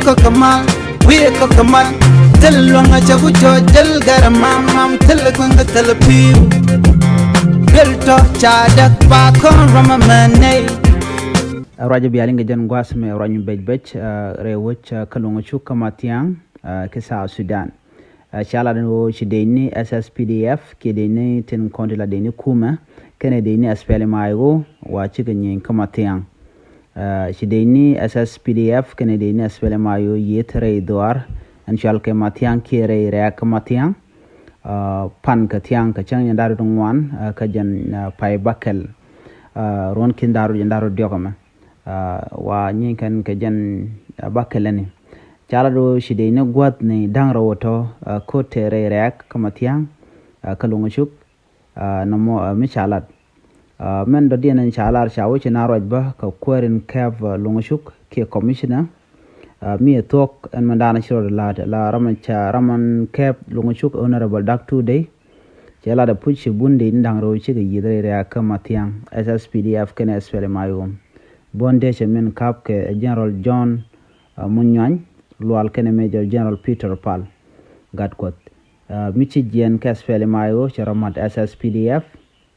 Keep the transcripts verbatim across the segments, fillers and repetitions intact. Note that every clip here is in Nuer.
Kɔk kɛ mal, wi̱i̱ kɔk kɛ mal. Thil luäŋ a cɛ ku cɔ jäl gɛr mam mam, thil kueŋ kɛ thil pi̱i̱u. Duel tɔ ca däk ba kɔn rɔm a mɛ nɛy. Ruac a bial in kɛ jɛn gua̱a̱th mɛ ruac mi bec bec, ah, rɛy wec, ah, kä Luŋ Cuk kä Mathiaŋ, ah, kä South Sudan. Ah, ca lat in ɣöö ci dec ni S S P D F kiɛ dec ni tin kɔn ti la dec ni kumɛ kɛnɛ dec ni S P L M I O wa cikɛ nyieny kä Mathiaŋ. Ah, ci dec ni S S P D F kɛnɛ dec ni S P L M I O yieth rɛy dhuaar ɛn cual kɛ Mathiaŋ kiɛ rɛy rɛɛk kä Mathiaŋ. Ah, pan kɛ thiaŋ kɛ cäŋ jɛn da̱r rut ŋuan, ah, kä jɛn, ah, pay bakɛl. Ah, ruɔ̱n kin da̱r rut jɛn da̱r rut diɔk ɛmɛ. Ah, wa nyieny kɛn kɛ jɛn, ah, bakɛl ɛni. Ca lat ɣöö ci dec ni gua̱th ni da̱ŋ rɛw ɛ tɔ, ah, ko̱t tëë rɛy rɛɛk kä Mathiaŋ, ah, kä Luŋ Cuk, ah, nɔmɔ, ah, mi ca lat. Ah, mɛn dɔ̱diɛn ɛn ca lar ca wec ci na ruac bä kɛ kuäär in kɛp, ah, Luŋ Cuk kiɛ commissioner, ah, mi ɛ thuɔ̱k ɛn mɛn da̱a̱n ci rɔɔd la̱a̱t la ram ɛn ca ram ɛn kɛp Luŋ Cuk Honorable Dak Tuut Dei. Cɛ lat ɛ puc ci bun dec ni da̱ŋ rɛw cikɛ yieth rɛy rɛɛk kä Mathiaŋ, S S P D F kɛnɛ S P L M I O. Buɔ̱n dee cɛ min kap kɛ General John, ah, Munyuany Lual kɛnɛ Major General Peter Pal Gatkuɔth. Ah, mi ci jiɛn kɛ S P L M I O cɛ rɔ mat S S P D F,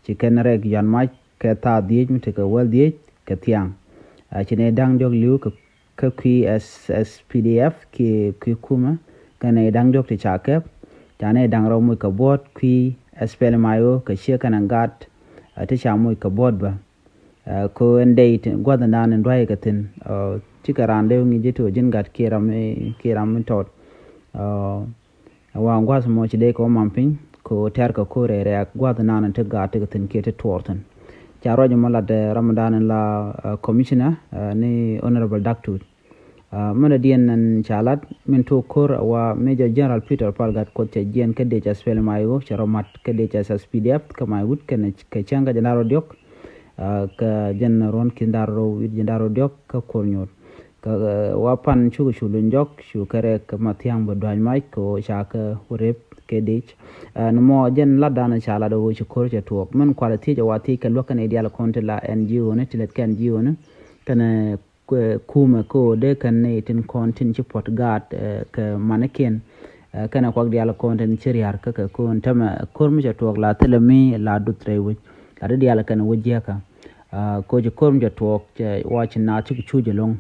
ci kɛn rɛk yuan mac kɛ thaa dhiec mi tekɛ wäl dhiec kɛ thiaŋ. Ah, ci nɛy da̱ŋ diɔ̱k li̱w kɛ, kɛ kui̱ S S P D F kiɛ kui̱ kumɛ, kɛ nɛy da̱ŋ diɔ̱k ti ca kɛp, ca nɛy da̱ŋ rɛw moc kɛ buɔ̱ɔ̱t kui̱ S P L M I O kɛ ciek kɛnɛ gat, ah, ti ca moc kɛ buɔ̱ɔ̱t bä. Ah, ko ɛn dɛy ti gua̱th ɛn da̱a̱n ɛn dua̱c kɛ thi̱n, ah, cikɛ raan dee ŋi̱c ji̱ ti ɣä ji̱n gat kiɛ ram mi, kiɛ ram mi tɔt. Ah, wa gua̱th mɔ ci dee kɛ wä mam piny ko tɛr kɛ ko rɛy rɛɛk gua̱th ɛn da̱a̱n ɛn ti gaat ti kɛ thi̱n kiɛ ti tuɔɔr thi̱n. Ca ruac mɔ lat, eh, ram ɛn da̱a̱n ɛn la, ah, commissioner, ah, ni Honorable Dak Tuut. Ah, mɛn ɛ diɛn ɛn ca lat min tuɔɔk ko̱r a wa Major General Peter Pal Gatkuɔth cɛ jiɛn kä dec S P L M I O cɛ rɔ mat kä dec S S P D F kä Maiwut kɛnɛ kɛ cäŋ kä jɛn da̱r rɔ diɔ̱k. Ah, kä jɛn ruɔ̱n kin da̱r rɔ wi̱c jɛn da̱r rɔ diɔ̱k kä Kuɔr Nyuɔ̱t. Kä, ah, wa pan cukɛ cu luny jɔk cu kɛ rɛk kä Mathiaŋ bä dua̱ny mac kɛ ɣöö ca kɛ wä rep kɛ dec. Ah, ni mɔ jɛn lat da̱a̱n ca lat ɣöö ci ko̱r cɛ tuɔɔk mɛn kualɛ thiec a wa thiec kɛ luäk kɛnɛ diaal kɔn ti la N G O ni ti lät kɛ N G O ni kɛnɛ kuɛ kumɛ kä ɣöö dee kɛn ni tin kɔn tin ci puɔt gaat, eh, kɛ manikiɛn, eh, kɛnɛ kuak diaal kɔn tin ci ria̱r kä kɛ ko̱n tämɛ ko̱r mi cɛ tuɔɔk la thilɛ mi la duth rɛy wec la di diaal kɛn wec jiäkä. Ah, koci ko̱r mi cɛ tuɔɔk cɛ wa ci naath cik cuc ɛlɔ̱ŋ.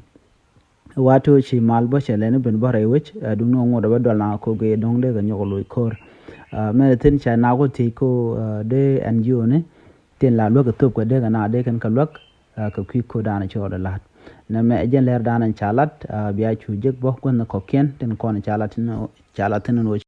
Wa ti ɣöö ci mal bä cɛ lɛni ben bä rɛy wec, eh, duŋni ŋuɔt bä dual na ko̱r gɛ dɔ̱ŋ dee kɛ nyɔk loc ko̱r. Ah, mɛn thi̱n cɛ naak wä thiec ko, eh, dee N G O ni tin la luäk kɛ thop kɛ dee kɛ na dee kɛn kɛ luäk, ah, kɛ kui̱ ko̱r da̱a̱n ci rɔɔdɛ la̱t. Nɛ mɛ jɛn lɛr da̱a̱n ca lat, ah, bia cu jek bä guänh kɔ̱kiɛn tin kɔn ca lat tin, ca lat tin wä